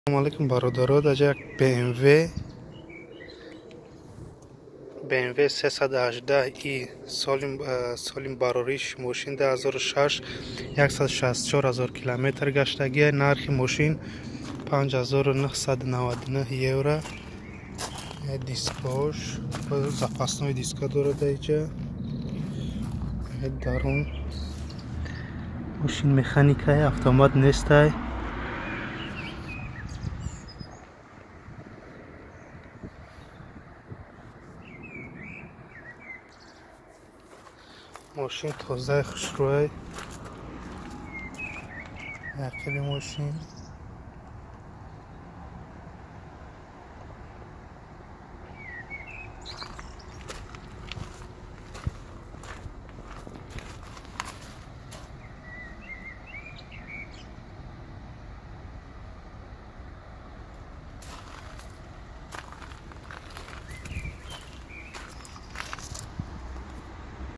Салому алейкум, бародаро. Даҷа як BMW 318 и, соли барориш мошин 2006, 164 ҳазор километр гаштагия. Нархи мошин 5999 евро. Дискош, запасной диска дорад. Даиҷа дарун мошин механикай, автомат нестай. Мошин тозаи, хушрӯй, ақиби мошин.